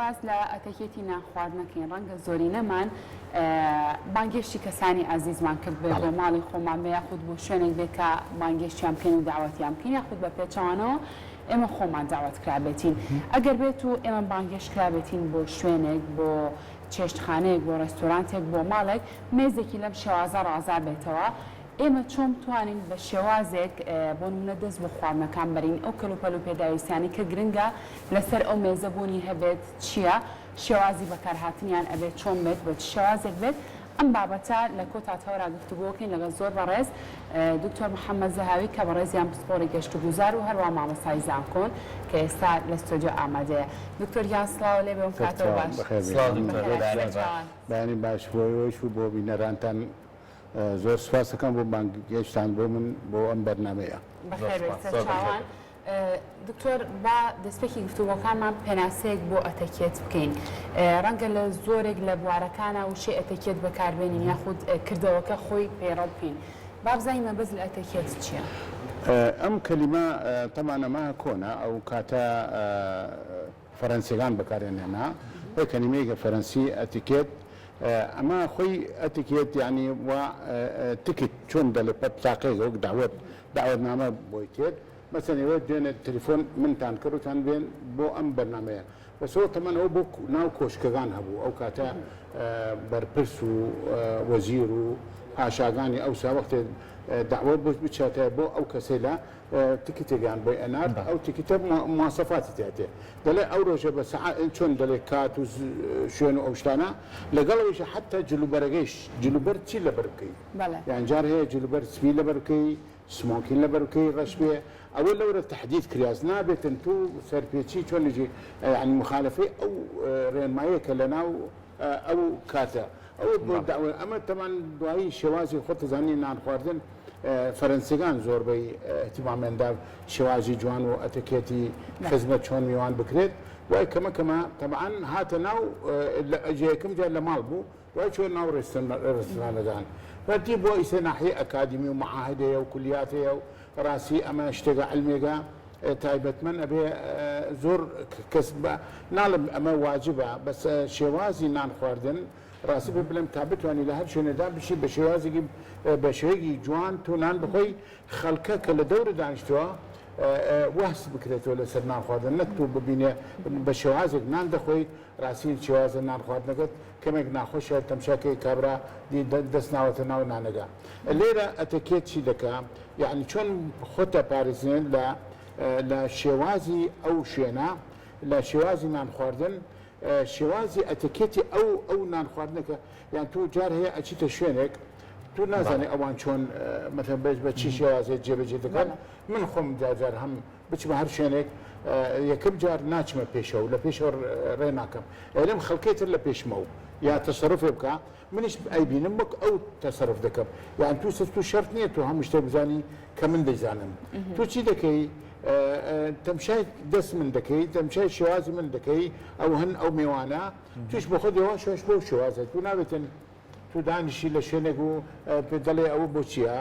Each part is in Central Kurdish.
باس لە ئەتەکێتی نان خواردنەکەین ڕەنگە زۆرینەمان بانگێشتی کەسانی ئازیزمان کردبێ بۆ ماڵی خۆمان بێ یاخود بۆ شوێنێک بێ کە بانگێشتیان بکەین و داوەتیان بکەین یاخود بە پێچەوانەوە ئێمە خۆمان داوەت کرابێتین ئەگەر بێت و ئێمە بانگێشت کرابێتین بۆ شوێنێک بۆ چێشتخانەیەک بۆ ڕێستۆرانتێک بۆ ماڵێک مێزێکی لەم شێوازە ڕازابێتەوە ئێمە چۆن بتوانین بە شێوازێک بۆ نمونە دەست بۆ خواردنەکان بەرین ئەو کەلوپەل و پێداویستیانەی کە گرنگە لەسەر ئەو مێزە بوونی هەبێت چییە؟ شێوازی بەکارهاتنیان ئەبێت چۆن بێت بە چ شێوازێک بێت؟ ئەم بابەتە لە کۆتا تەوەرا گفتوگۆکەین لەگەڵ زۆر بەڕێز دکتۆر محەممەد زەهاوی کە بەڕێزیان پسپۆڕی گەشتوگوزار و هەروەها مامۆستای زانکۆن کە ئێستا لە ستۆدیۆ ئامادەیە. دکتۆر گیان سڵاو لێ بێ ئەم کاتەوە باش. سڵاو دکتۆر بەیانی باش بۆ ئێوەش و بۆ بینەرانتان. زۆر سوپاس دەکەم بۆ بانگهێشتان بۆ من بۆ ئەم بەرنامەیە. بەخێر بێیت سەرچاوان. دکتۆر با دەستپێکی گفتوگۆکانمان پێناسەیەک بۆ ئەتەکێت بکەین. ڕەنگە لە زۆرێک لە بوارەکانا وشەی ئەتەکێت بەکاربێنین یاخود کردەوەکە خۆی پەیڕەو بکەین. با بزانین مەبەست لە ئەتەکێت چییە؟ ئەم کەلیمە تەبعەن ئەمە کۆنە ئەو کاتە فەرەنسیەکان بەکاریان هێنا خۆی کەلیمەیەکە فەرەنسی ئەتیکێت ئەمە خۆی ئەتیکێت یانی وا ticket چۆن دەڵێ پەتاقەیەک وەک دەعوەت دەعوەتنامە بۆی تێت مەسەن ئێوە دوێنێ تەلەفۆن منتان کرد وتان بێن بۆ ئەم بەرنامەیە بەس ئەوە تەمەن ئەوە بۆ ناو کۆشکەکان هەبوو ئەو کاتە بەرپرس و وەزیر و پاشاگانی ئەوسا وەختێ دەعوەت بۆ بچێتە بۆ ئەو کەسەیلە تکتێکیان بۆی ئەنارد ئەو تکتە مواسەفاتی تیا تێ دەڵێ ئەو ڕۆژە بە سەعا چۆن دەڵێ کات و شوێن و ئەو شتانە لەگەڵ ئەویش حەتا جلوبەرەکەیش جلوبەر چی لەبەر بکەی یان جار هەیە جلوبەر سپی لەبەر بکەی سمۆکین لەبەر بکەی ڕەش بێ ئەوە لەورە تەحدید کریاس نابێتن تو سەرپێچی چۆن لەجی یانی موخالەفەی ئەو ڕێنماییە کە لەناو ئەو کاتە ئەوە بۆ دەعوە ئەمە تەبعەن دوایی شێوازی خۆت دەزانی نان خواردن فەرەنسیەکان زۆربەی ئیهتیمامیان دا شێوازی جوان و ئەتەکێتی خزمەت چۆن میوان بکرێت دوای کەمە کەمە تەبعەن هاتە ناو یەکەم جار لە ماڵ بوو دوای چوە ناو ڕێستورانەکان بەردی بۆ ئیسە ناحیە ئەکادیمی و معاهد هەیە و کولیات هەیە و ڕاستی ئەمە شتێکە علمێکە تایبەتمەند ئەبێ زۆر کەس بە ناڵێم ئەمە واجبە بەس شێوازی نان خواردن ڕاستی پێ بڵێم تا بتوانی لە هەر شوێنێ دابنیشی بە شێوازێکی بە شێوەیەکی جوان تۆ نان بخۆی خەڵکە کە لە دەورت دانیشتووە وەهس بکرێتەوە لەسەر نان خواردن نەک تۆ ببینێ بە شێوازێک نان دەخۆی ڕاستی شێوازە نان خواردنەکەت کەمێک ناخۆشە تەمشاکەی کابرا دی دەست ناوەتە ناو نانەکە لێرە ئەتەکێت چی دەکا یەعنی چۆن خۆت دەپارێزێن لە لە شێوازی ئەو شوێنە لە شێوازی نان خواردن شێوازی ئەتەکێتی ئەو ئەو نان خواردنەکە یان تۆ جار هەیە ئەچیتە شوێنێک تۆ نازانێ ئەوان چۆن مەتەن بەش بە چی شێوازێ جێبەجێ دەکەن من خۆم جار هەم بچمە هەر شوێنێک یەکەم جار ناچمە پێشەوە لە پێشەوە ڕێ ناکەم ئەلم خەڵکێ تر لە پێشمەوە یا تەسەروفێ بکە منیش ئەیبینم وەک ئەو تەسەروف دەکەم یان تو سەر تو شەرت نییە تۆ هەموو شتێک بزانی کە من دەیزانم تۆ چی دەکەی تەمشای دەست من دەکەی تەمشای شێوازی من دەکەی ئەو هەن ئەو مێوانە توش بۆ خۆت یەواش یەواش بەو شێوازە تو نابێتن تو دانیشی لە شوێنێک و پێت دەڵێ ئەوە بۆ چییە؟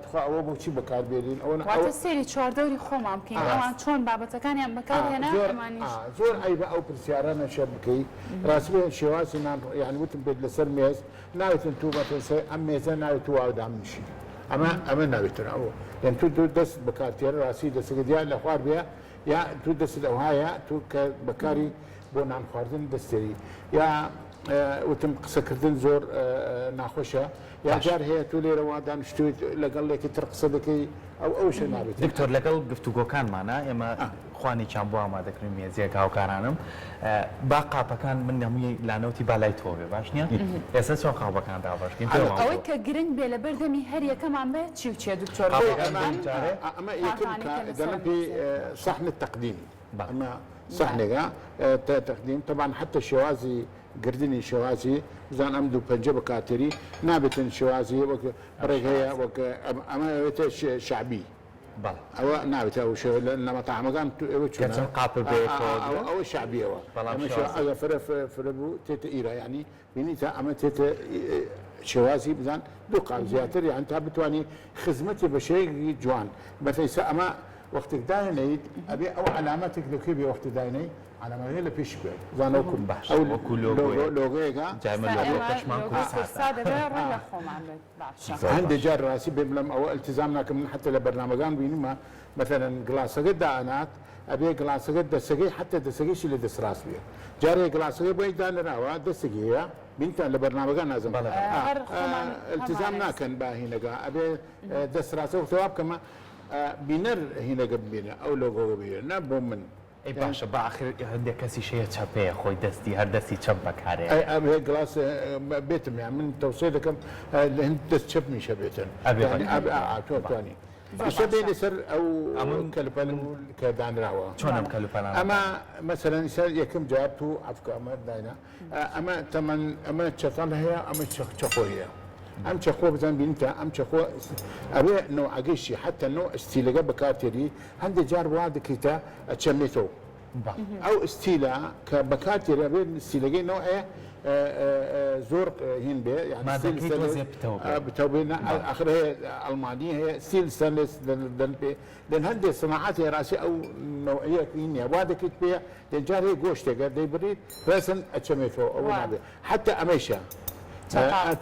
تخوا ئەوە بۆ چی بەکار بێنین؟ ئەوە واتە سەیری چواردەوری خۆمان بکەین ئەوان چۆن بابەتەکانیان بەکار هێنا ئەمانیش. زۆر عەیبە ئەو پرسیارانەشە بکەی ڕاستی بێ شێوازی نان یانی وتم پێت لەسەر مێز ناوێتن تو مەتەن سەر ئەم مێزە ناوێت تو واو دامنیشی ئەمە ئەمە ناوێتن ئەوە یان تو تو دەست بەکار تێرە ڕاستی دەستەکەت یا لە خوار بێ یا تو دەستت ئەوهایە تو کە بەکاری بۆ نان خواردن دەست تێری یا وتم قسەکردن زۆر ناخۆشە یا جار هەیە تۆ لێرە وا دانیشتوویت لەگەڵ یەکی تر قسە دەکەی ئەو ئەوشە نابێت. دکتۆر لەگەڵ گفتوگۆکانمانا ئێمە خوانێکیان بۆ ئامادەکردین مێزێک هاوکارانم با قاپەکان من هەمووی لانەوتی با لای تۆ بێ باش نییە ئێستا چۆن قاپەکان دابەشکەین پێمان ئەوەی کە گرنگ بێ لەبەر دەمی هەر یەکەمان بێ چی و چیە دکتۆر بۆ قاپەکان ئەم جارێ ئەمە یەکەم قاپانەی کە کە لەسەر دەڵێن پێی مێزێ. صحن التقدیم بەڵێ. ئەمە صحنێکە تقدیم تەبعەن حەتە شێوازی گردنی شێوازی بزان ئەم دوو پەنجە بەکارتێری نابێتن شێوازی وەک بڕێک هەیە وەک ئەمە ئەوێتە شەعبی بەڵێ ئەوە نابێتە ئەو شێوە لە مەتاعەمەکان تو ئێوە کە چۆنە چەند قاپە بەیەکەوە گرن ئەوە شەعبیەوە بەڵام ئەمە شێوازی ئەگە فرە فرە بوو تێتە ئیرا یعنی بینیتە ئەمە تێتە شێوازی بزان دوو قاپ زیاتر یان تا بتانی خزمەتی بە شێوەیەکی جوان بەتەیسە ئەمە وەختێک داینەیت ئەبێ ئەو عەلامەتێک لەکوێ بێ وەختی داینەی. عەلامەکەی لە پێشی بێت زانە وەکو باش ئەو وەکو لۆگۆیەک. لۆگۆیەکە جا ئێمە ئێستا ئێمە لۆگۆکەشمان لۆگۆی کوردساتە. کوردسات دەبێ ڕەنگ لە خۆمان بێت باشە. زۆر هەندێ باشە. جار ڕاستی بێ بڵێم ئەوە التزام ناکەم من حتى لە بەرنامەکان بینیمە مەسەلەن گڵاسەکە دائەنات ئەبێ گڵاسەکە دەسەکەی حتى دەسەکەیشی لە دەست ڕاست بێ جارێ گڵاسەکە بۆی دانراوە دەستێکی هەیە بینتان لە بەرنامەکان نازم بەڵێ بەڵێ. هەر خۆمان التزام هەمانە. ناکەن بە هینەکە ئەبێ دەست ڕاستە وەختە وا بکەمە بینەر هینەکە ببینێ ئەو لۆگۆکە ببینێ نا بۆ من. ئەی باشە با ئاخر هەندێک کەسیش هەیە چەپەیە خۆی دەستی هەر دەستی چەپ بەکارێ. ئەی ئەبێ گڵاس بێتم یان من تەوسیە دەکەم لە هند دەست چەپ میشە بێتن ئەبێ یانی بەکارێ. ئەبێ ئا تۆ با. توانی زۆر ئیسە باشە. بێنە سەر ئەو ئەمن کەلوپەل من کە دانراوە. چۆن ئەم کەلوپەلانە ئەمە دانرا؟ مەسەلەن ئیسە یەکەم جار تو عەفکە ئەمە داینا ئەمە تەمەن ئەمە چەتەڵ هەیە ئەمە چەقۆ هەیە ئەم چەقۆ بزان بینیتە ئەم چەقۆ ئەبێ نەوعەگەیشی حەتە نەوع ستیلەکە بەکار تێری هەندێ جار وا دەکەیتە ئەچەمێتەوە ئەو ستیلە کە بەکار تێری ئەبێ ستیلەکەی نەوعێ زۆر هین بێ یعنی ستیل مادەکەی تۆزێ پتەو بێ پتەو بێ ئاخر هەیە ئەڵمانی هەیە ستیل ستانلس دەن پێ لەن هەندێ سناعات هەیە ڕاستی ئەو نەوعیە هین نیە وا دەکەیت پێ لەن جار هەیە گۆشتێکە دەیبڕیت ڕێسن ئەچەمێتەوە ئەوە نابێ حەتە ئەمەیشە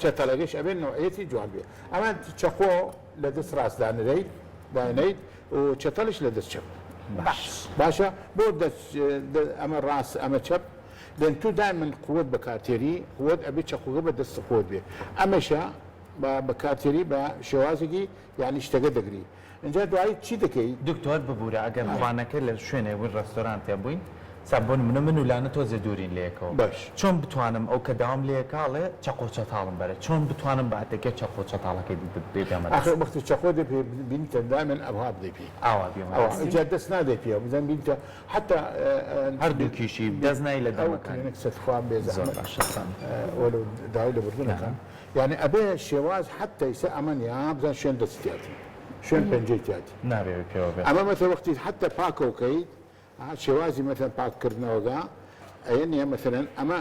چەتەڵەکەش ئەبێ نەوعیەتی جوان بێ ئەمە چەقۆ لە دەست ڕاست دانرەیت دانیت و چەتەڵیش لە دەست چەپ باش باشە بۆ دەست ئەمە ڕاست ئەمە چەپ لەن تو دائما قوت بەکارتێری قوت ئەبێ چەقۆکە بە دەست قوت بێ ئەمەشە بە بەکارتێری بە شێوازێکی یعنی شتەکە دەگری ئینجا دوایی چی دەکەی؟ دکتۆر ببورە ئەگەر خوانەکە لە شوێنێک بووین ڕێستۆرانتێ بووین سا بۆ نمونە من و لانە تۆزێ دوورین لە یەکەوە باش. چۆن بتوانم ئەو کە داوام لێ ئەکا ئەڵێ چەقۆ چەتاڵم بەرێ چۆن بتوانم بە ئەتەکێت چەقۆ چەتاڵەکەی بێمە ئاخر دەست؟ وەختی چەقۆ دێ پێ بینیتە دائما ئەوها بدەی پێی ئاوا بێمە ئەوە دەست؟ ئینجا دەست نادەی پێ بزان بینیتە حەتا هەردووکیشی دەست نای لە ئەو دەمەکانی. کلینکسە تخوا بێ زۆر زەحمەت باشە فەرموو. وەلو داوای لێبوردن نا. ئەکەم یانی ئەبێ شێواز حەتا ئیسە ئەمە نیە ها بزان شوێن دەستی تیاتی شوێن پەنجەی تیاتی نابێ پێوە بێت. ئەمە مەسەلەن وەختی حەتا پاکەو کەیت ها شێوازی مەسەلەن پاک کردنەوەگە ئەیە نیە مەسەلەن ئەمە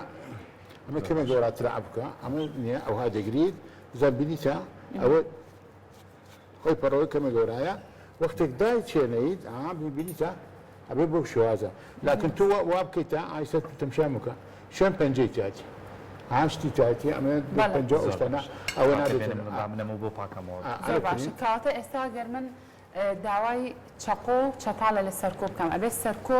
ئەمە کەمێک گەوراترە عەبکە ئەمە نیە ئەوها دەگریت بزان بینیتە ئەوە خۆی پەڕەوەی کەمێک گەورایە وەختێک دای چێنەیت ها بینیتە ئەبێ بەو شێوازە لاکن تۆ وا بکەیتە ئایسە تەمشا مکە شوێن پەنجەی تیاتی ها شتی تیاتی ئەمە پەنجە ئەو شتانە ئەوە نابێت با منەمەوە بۆ پاکەمەوە. زۆر باشە کەواتە ئێستا گەر من داوای چەقۆ و چەتاڵە لە سەرکۆ بکەم ئەبێ سەرکۆ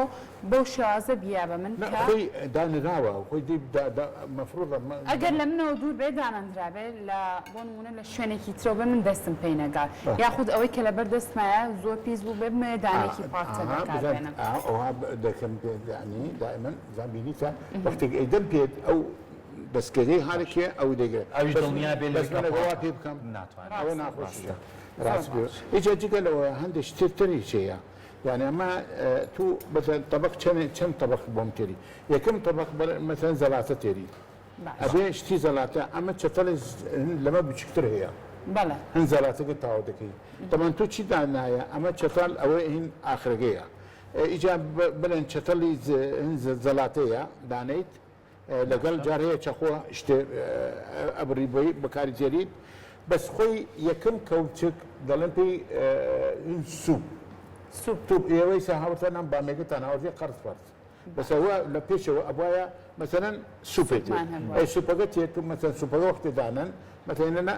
بەو شێوازە بیا بە من نا کە. خۆی دانراوە خۆی دی دا دا مەفروضە مە. ئەگەر لە منەوە دوور بێ دانەندرابێ لە بۆ نموونە لە شوێنێکی ترەوە بێ من دەستم پێی نەگات یاخود ئەوەی کە لەبەر دەستمایە زۆر پیس بوو بێ بمەوێ دانەیەکی پاکتر ئاها بەکار بزان بێنم. ئا ئەوها دەکەم پێ یانی دائما بزان بینیتە وەختێک ئەیدەم پێت ئەو دەستکەکەی هالکێ ئەو دەگرێ ئەویش بەس دڵنیا بێ بەس لەوەی من کە ئەگەر وا پاکە پێ بکەم ناتوانێ ئەوە ڕاستە. ناخۆشیشە ڕاستە. ڕاست زۆر بێ باشە. ئیجا جگە لەوە هەندێک شتر تریش هەیە یانی ئەمە تو مەسەلەن تەبەق چەنێ چەند تەبەق بۆم تێری یەکەم تەبەق مەسەلەن زەلاتە تێری باشە. ئەبێ شتی زەلاتە ئەمە چەتەڵێ لەمە بچوکتر هەیە بەڵێ. هەن زەلاتەکە تەواو دەکەی تەبعەن تۆ چی دانایە ئەمە چەتەڵ ئەوە هین ئاخرەکەیە ئیجا بڵێن چەتەڵی هن زەلاتەیە دانەیت لەگەڵ جار هەیە چەقۆ شتێ ئەبڕی بۆی بەکاری تێریت بەس خۆی یەکەم کەوچک دەڵێن پێی سوپ سوپ توپ ئێوەی سا هاورتان ئەم بامێکەتان هاورتی قەرز پەرز بەس ئەوە لە پێشەوە ئەبوایە مەسەلەن سوپێ تێ سوپمان هەبوایە. ئەی سوپەکە تێت و مەسەلەن سوپەکە وەختی دانەن مەسەلەن نا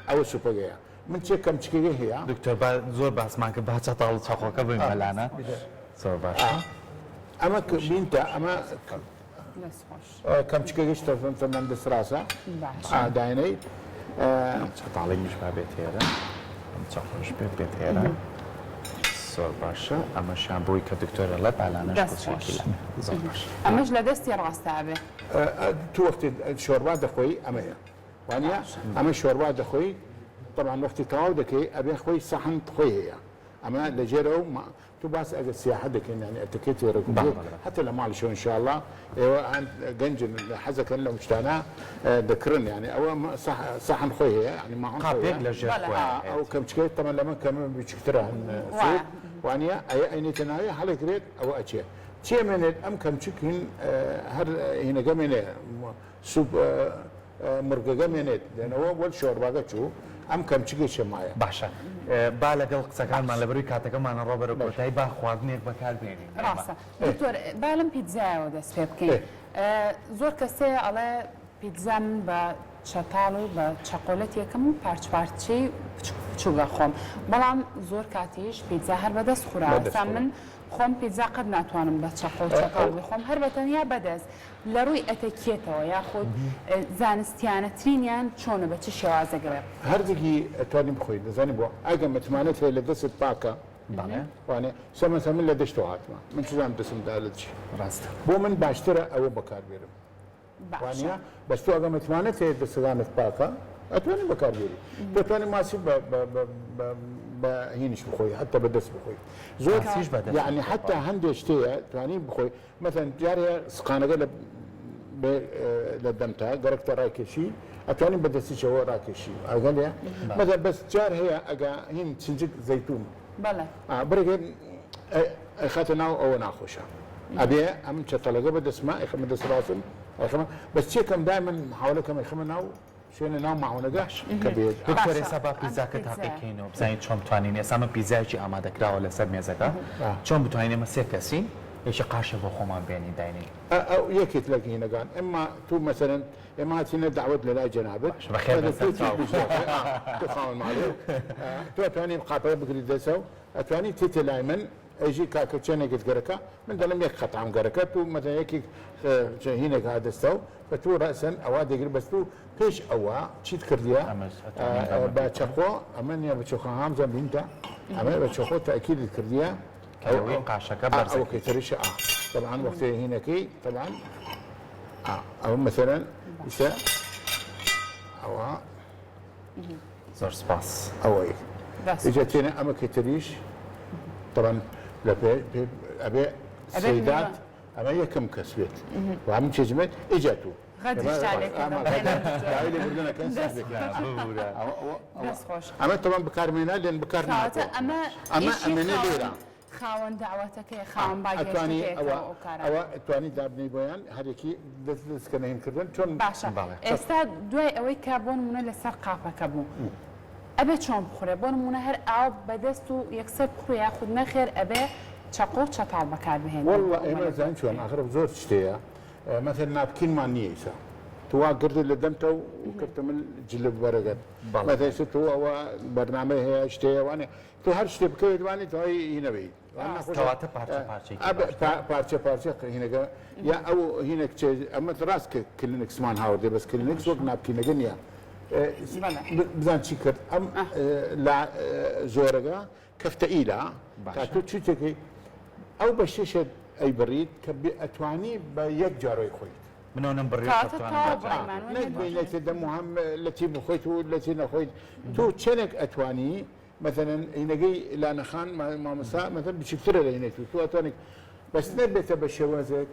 ئەوە سوپەکەیە من چێ کەمچکەکەی هەیە. دکتۆر با زۆر باسمان کرد با چەتاڵ و چەقۆکە بین بەلانە زۆر باشە. ئەمە بینتە ئەمە دەست خۆش. کەمچکەکەش تەمەن دەست ڕاستە باشە. داینەی. ئەم چەتاڵەی با بێت ئێرە ئەم چەقۆش بێت بێت ئێرە زۆر باشە ئەمەشیان بۆی کە دکتۆر ئەڵێ بالانەش دەست کورسیەکی خۆش. لە زۆر باشە. ئەمەش لە دەستی ڕاستە ئەبێ. تو وەختی شۆربا دەخۆی ئەمەیە وانە ئەمە شۆربا دەخۆی طبعا وەختی تەواو دەکەی ئەبێ خۆی سەحن خۆی هەیە ئەمە لەژێرەوە تو باس ئەگەر سیاحەت دەکەین یانی ئەتەکێتی ڕێک و پێک حەتا لە ماڵیشەوە ان شاء اللە ئێوە گەنجن حەزەکەن لەم شتانە دەکڕن یانی ئەوە سەحن خۆی هەیە یانی ماعون خۆی قاپێک هەیە لە ژێر بەڵێ. خۆیان ئەو هەیە. کەمچکەی تەمەن لەمە کەمە بچوکترە هەن وایە. سوور وانە ئەیە ئەینێتە ناوێ هەڵێکرێت ئەوە ئەچێ چێ مێنێت ئەم کەمچک هین هەر هینەکە مێنێ سوپ مرگەگە مێنێت لەنەوە وەل شۆرباگە چوو ئەم کەمچگێکێ مایە. باشە با لەگەڵ قسەکانمان لەبەروی کاتەکەمان ئەڕوا بەرەو کۆتایی با خواردنێک بەکار بێنین ئێمە. ڕاستە دکتۆر با لەم پیتزایەوە دەست پێ بکەین زۆر کەس هەیە ئەڵێ پیتزا من بە چەتاڵ و بە چەقۆ لەتێکم و پارچ پارچەی بچوک بچوک ئەخۆم بەڵام زۆر کاتیش پیتزا هەر بەدەست خوراوە بەدەست ئێستا خورا. من خۆم پیتزا قەت ناتوانم بە چەقۆ و چەتاڵ بیخۆم هەر بە تەنیا بەدەست لە ڕووی ئەتەکیەتەوە یاخود زانستیانەترینیان چۆنە بە چ شێوازێک ئەبێ؟ هەردووکی ئەتوانی بخۆی دەزانی بۆ؟ ئەگەر متمانەت هەیە لە دەستت پاکە بەڵێ. وانێ سە مەسەلەن من لە دەشتەوە هاتمە من چزانم دەستم دا لە چی ڕاستە. بۆ من باشترە ئەوە بەکار بێرم. باشە. وانیە؟ بەس تۆ ئەگەر متمانەت هەیە دەستەکانت پاکە ئەتوانی بەکار بێری تۆ توانی ماسی بە بە بە بە بە هینیش بخۆی حتا بە دەست بخۆی زۆر ماسیش بە دەست یعنی بخۆی. حتا هەندێک شتەیە توانی بخۆی مەسەن جارێ سقانەکە لە بێ لە دەمتا گەرەکتە ڕاکێشی ئەتوانی بە دەستیشەوە ڕاکێشی ئەگەلێ مەسەن بەس جار هەیە ئەگە هین چنجک زەیتون بەڵێ. بڕێک ئەیخاتە ناو ئەوە ناخۆشە ئەبێ ئەم چەتەڵەکە بە دەستما ئەیخەمە دەست ڕاستم ئەیخەمە بەس چێکەم دای من محاولەکەم ئەیخەمە ناو شوێنە ناو ماعونەکە کە بێت. دکتۆر باشە ئێستا با ئەم پیتزاکە پیتزایە. تاقیکەینەوە بزانین چۆن بتوانین ئێستا ئەمە پیتزایەکی ئامادەکراوە لەسەر مێزەکە چۆن بتوانین ئێمە سێ کەسین یەکی قاشێک بۆ خۆمان بێنین داینین. ئەو یەکێک لە هینەکان ئەمما تو مەسەلەن ئێمە هاتینە دەعوەت لەلای جەنابت باشە بەخێر بێن سەر چاو. تۆ خاوەن ماڵی تۆ ئەتوانی قاپەکە بگریت دەسەو ئەتوانی تێتە لای من ئەیژی کاکە چەنێکت گەرەکە من دەڵێم یەک قەتعەم گەرەکە تو مەسەلەن یەکێک هینێک ها دەستەو بە تو ڕەسەن ئەوە دەگری بەس تو پێش ئەوە چیت کردیە ئەمەش ئەتوانین بە بە چەقۆ ئەمە نیە بە چەقۆ هامزە بینتە ئەمە بە چەقۆ تەئکیدت کردیە کە لەوەی قاشەکە بەرز ئەوە کەی تریشە ئا تەبعەن وەختێ هینەکەی تەبعەن ئا ئەوە مەسەلەن ئیسە ئەوە زۆر سپاس. ئەوەی دەست ئیجا خۆش. تێنە ئەمە کە تریش تەبعەن لە پێ پێ ئەبێ ئەبێ سەیدات میوە. ئەمە یەکەم کەس بێت و هەموو چێژمێت ئیجا تو غەدریش تا لێ کردم داوای لێبوردن ئەکەن دەست ساحبێک ببورە. ئەوە ئەوە ئەوە دەست خۆش. ئەمە تەبعەن بەکارمێنە لێن بەکار کەواتە ناتەوە ئەمە ئەمە ئیشی ئەمێنێ خاوەن لێرە. خاوەن دەعوەتەکەیە خاوەن ئەتوانی باگهێشتەکەیە ئەوە کە ئەو کارە ئەوە ئەتوانی دابنێی بۆیان هەرێکی دەست دەست کەنە هین کردن چۆن باشە بەڵێ. ئێستا دوای ئەوەی کە بۆ نمونە لەسەر قاپەکە بوو ئەبێ چۆن بخورێ بۆ نمونە هەر ئاو بەدەست و یەکسەر بخورێ یاخود نەخێر ئەبێ چەقۆ و چەتاڵ بەکار بهێنرێت واللە بۆ ئێمە مەلەکە زانی چۆن ئاخر زۆر شتەیە مەسەلەن napkin مان نییە ئیسا تو وا گردت لە دەمتە و کردتە من جلە بەرەگەت بەڵێ. مەسەلەن ئیستا تۆ ئەوە بەرنامەی هەیە شتەیە وانێ تۆ هەر شتێ بکەوێت وانێ تەواوی هینەوەی کەواتە پارچە پارچەیەکی باشتر. پارچە پارچە هینەکە یا ئەو هینە کچێ ئەمە ڕاست کە کلینکسمان هاوردێ بەس کلینکس وەک napkin ەکە نییە بزان چی کرد ئەم لە زۆرەکە کەفتە ئیلا تا تۆ چیتەکەی ئەو بە شێشە ئەی بڕیت کە ئەتوانی بە یەک جارۆی خۆیت منەوە نەم بڕیت کەواتە تەواو بڕیمان وە نەک بێ لەتێ دەم و هەم لەتی بخۆیت و لەتی نەخۆیت تۆ چەنێک ئەتوانی مەسەلەن هینەکەی لانە خان مامۆستا مەسەلەن بچوکترە لە هینەی تو تو ئەتوانی بەس نەبێتە بە شێوازێک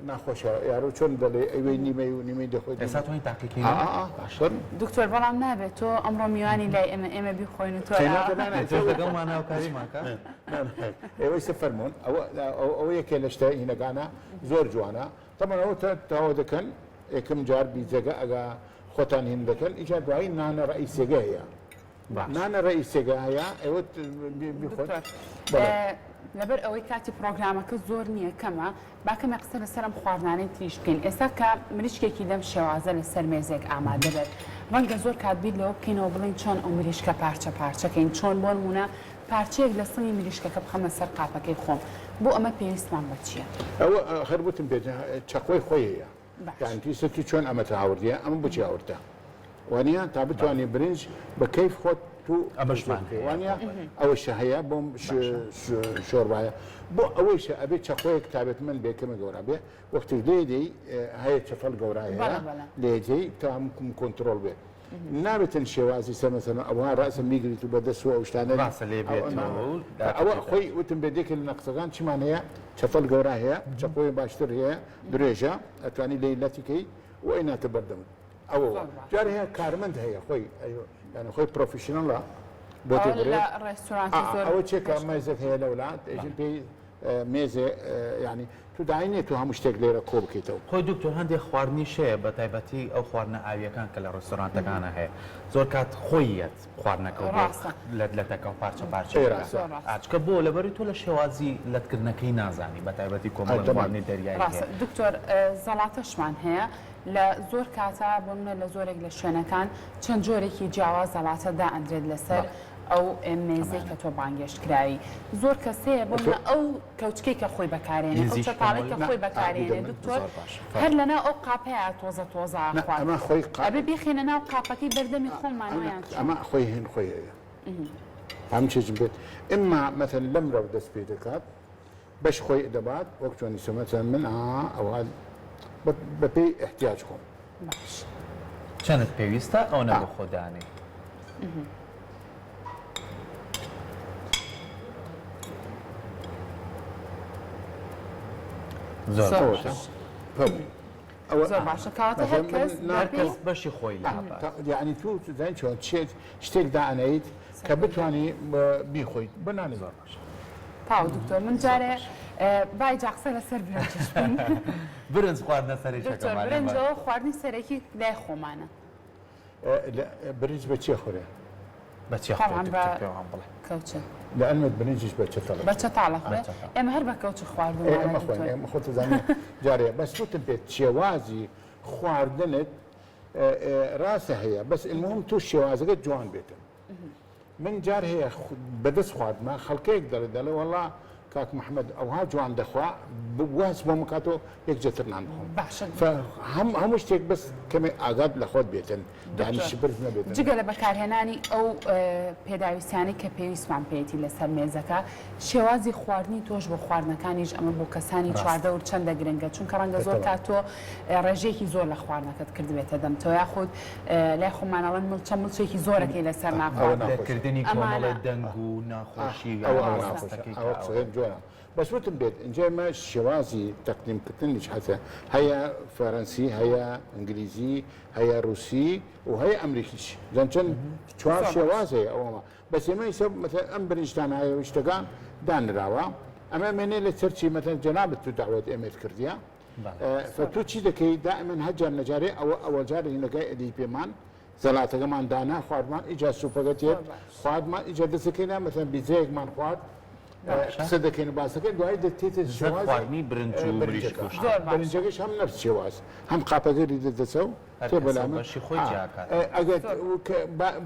ناخۆشە یارو چۆن دەڵێ ئەوەی نیمەی و نیمەی دەخۆیت ئێستا توانی تاقیکەینەوە باشە دکتۆر بەڵام نابێت تۆ ئەمڕۆ میوانی لای ئێمە ئێمە بیخۆین و تۆ تۆش لەگەڵمان هاوکاریمان کە ئێوەی سە فەرموون ئەوە ئەوە یەکێ لە شتە هینەکانە زۆر جوانە تەبعەن ئەوە تەواو دەکەن یەکەم جار بیزەگە ئەگا خۆتان هین دەکەن ئیجا دوایی نانە ڕئیسیەکە هەیە نانە ڕئیسیەکە هەیە ئێوە بیخۆن دکتۆر لەبەر ئەوەی کاتی پڕۆگرامەکە زۆر نییە کەمە با کەمێک قسە لەسەر ئەم خواردنانەی تریش بکەین ئێستا کە مریشکێکی لەم شێوازە لەسەر مێزێک ئامادە بێت ڕەنگە زۆر کات بیر لەوە بکەینەوە بڵێین چۆن ئەو مریشکە پارچە پارچەکەین چۆن بۆ نموونە پارچەیەک لە سنگی مریشکەکە بخەمە سەر قاپەکەی خۆم بۆ ئەمە پێویستمان بە چییە؟ ئەوە هەر وتم پێت چەقۆی خۆی هەیە باش. یانی پێویستە تو چۆن ئەمەت هاوردیە ئەمە بۆچی هاوردتە وانیە تا بتوانی برنج بە کەیف خۆت تو ئەمەشمان هەیە. وانیە ئەوەشە هەیە بۆم شۆربایە بۆ ئەوەیشە ئەبێ چەقۆیەک تابێتمەند بێ کەمە گەورە بێ وەختێک لێ دێی هەیە چەتەڵ گەورە هەیە بەڵێ بەڵێ. لێ دێی تا کۆنترۆڵ بێ نابێتن شێوازی سەر مەسەلەن ئەوها ڕاسە میگریت و بەدەست و ئەو شتانە ڕاستە لێ بێتەوە و ئەوە خۆی وتم بێ دێکە لە نەقسەکان چیمان هەیە چەتەڵ گەورە هەیە چەقۆی باشتر هەیە درێژە ئەتوانی لێی لەتی کەی و ئەیناتە بەردەمت ئەوە زۆر باش. جار هەیە کارمەند هەیە خۆی یعنی خۆی professional ە بۆ ئەوە تێ لە بڕێت ڕێستورانتی زۆر ئەوە چێکە مێزێک هەیە لەولا ئێژن پێی مێزێ یعنی. تو داعی نیە تو هەموو شتێک لێرە کۆ بکەیتەوە. خۆی دکتۆر هەندێک خواردنیش هەیە بە تایبەتی ئەو خواردنە ئاویەکان کە لە ڕێستۆرانتەکانا هەیە زۆر کات خۆی یەت خواردنەکە و بۆ ڕاستە. لەت لەتەکە و پارچە پارچەی ئەی دەکا ڕاستە. زۆر ڕاستە. ئاچکە بۆ لەبەری تۆ لە شێوازی لەتکردنەکەی نازانی بە تایبەتی ئەی کۆمەڵێک تەمان. خواردنی دەریایی ڕاستە هەیە. دکتۆر زەڵاتەشمان هەیە لە زۆر کاتا بۆ منە لە زۆرێک لە شوێنەکان چەند جۆرێکی جیاواز زەڵاتە دائەندرێت لەسەر بەڵێ. ئەو مێزەی ئەمانە. کە تۆ بانگێشت کراوی زۆر کەس هەیە بۆ منە ئەو کەوچکەی کە خۆی بەکارێنێ ئەو چەتاڵەی کە خۆی بەکارێنێ دکتۆر هەر لەناو ئەو قاپەیە تۆزە تۆزە ئەخوات ئەبێ بیخەینە ناو قاپەکەی بەردەمی خۆمانەوە یان چۆن؟ ئەمە خۆی هین خۆی هەیە هەم چێژم پێت ئمما مەثەن لەمرەوە دەست پێ دەکات بەش خۆی دەبات وەک چۆنی سۆ مەثەن من ئەوها بەپێی احتیاج خۆم باش چەنت پێویستە ئەوەنە بۆ خۆ دانێ. زۆر باشە. زۆر باشە کەواتە هەر کەس هەر کەس بەشی خۆی لا بات. یعنی تو زانی چۆن چێت شتێک دانەیت کە بتانی بیخۆیت بنانێ زۆر باشە. تاو دکتۆر من جارێ بای جا قسە لەسەر برنجش بکەین. برنج خواردنە دکتۆر سەرەکیەکەمانە. برنج ئەوە خواردنی سەرەکی لای خۆمانە. برنج بە چێ خورێ؟ بە چێ خورێ دکتۆر پێمان بڵێ. کەوچە. لەعلمت برنجیش بە چەتاڵە بە چەتاڵە خورێ؟ ئێمە هەر بە کەوچە خواردوومانە ئێمە خۆین ئێمە خۆت دەزانی جارێ بەس وتم پێت شێوازی خواردنت ڕاستە هەیە بەس المهم تۆ شێوازەکە جوان بێتن من جار هەیە بەدەست خواردمە خەڵکێک دەڵێ دەڵێ وەڵا کاک محمد ئەوها جوان دەخوا واز بۆم کاتۆ یەک جەتر نان بخۆم باشە هەم هەموو شتێک بەس کەمێ ئاگات لە خۆت بێتن یانی شپرز نەبێتن. جگە لە بەکارهێنانی ئەو پێداویستیانەی کە پێویستمان پێیەتی لەسەر مێزەکە، شێوازی خواردنی تۆش بۆ خواردنەکانیش ئەمە بۆ کەسانی چواردەور چەندە گرنگە چونکە ڕەنگە زۆر کات تۆ ڕێژەیەکی زۆر لە خواردنەکەت کردبێتە دەمتەوە یاخود لای خۆمان ئەڵێن ملچە ملچێکی زۆرەکەی لەسەر ناخواردن. دەرکردنی کۆمەڵێ دەنگ و ناخۆشی و ئەوە ناخۆشە ئەوە قسەکەت جوانە بەس وتم بێت ئینجا ئێمە شێوازی تەقدیم کردنیش هەتە هەیە فەرەنسی هەیە ئینگلیزی هەیە رووسی و هەیە ئەمریکیش جەند چەند چوار شێواز هەیە ئەوەمە بەس ئێمە ئیسە مەسەلەن ئەم برنجتان هەیە و شتەکان دانراوە ئەمە مێنێ لە چەرچی مەسەلەن جەنابت تو دەعوەت ئێمەت کردیە فە تو چی دەکەی دائما هەر جار نەجارێ ئەوە ئەوە جارێ هینەکەی ئەدی پێمان زەلاتەکەمان دانا خواردمان ئیجا سوپەکە تێت خواردمان ئیجا دەسەکەینا مەسەلەن بیزەیەکمان خوارد قسە دەکەین و باسەکەین دوایی دەتێتە شێوازی خواردنی برنج و مریشک و شت. برنجەکەش هەم نەفس شێواز هەم قاپەکەی دەدەسە و هەر تێ کەسە بەلامە بەشی خۆی ئا، جیا کات. ئەگەر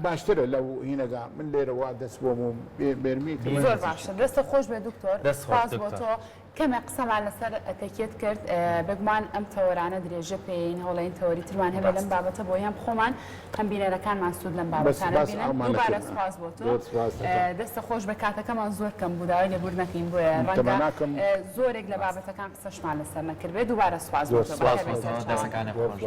باشترە لەو هینەگا من لێرە وا دەست بۆم و بێرمی کە من زۆر باشە دەستت خۆش بێت دکتۆر دەست خۆش سوپاس بۆ دکتۆر. تۆ کەمێک قسەمان لەسەر ئەتەکێت کرد، بێگومان ئەم تەوەرانە درێژە پێین، هەوڵەین تەوەری ترمان هەبێت لەم بابەتە بۆی هەم خۆمان هەم بینەرەکانمان سوود لەم بابەتانە بینن. دووبارە سوپاس بۆ تۆ، دەستت خۆش بێت، کاتەکەمان زۆر کەم بوو داوای لێبوردن ئەکەین بۆیە ڕەنگە زۆرێک لە بابەتەکان قسەشمان لەسەر نەکردبێت، دووبارە سوپاس بۆ تۆ. بەخێربێی سەرچاوە.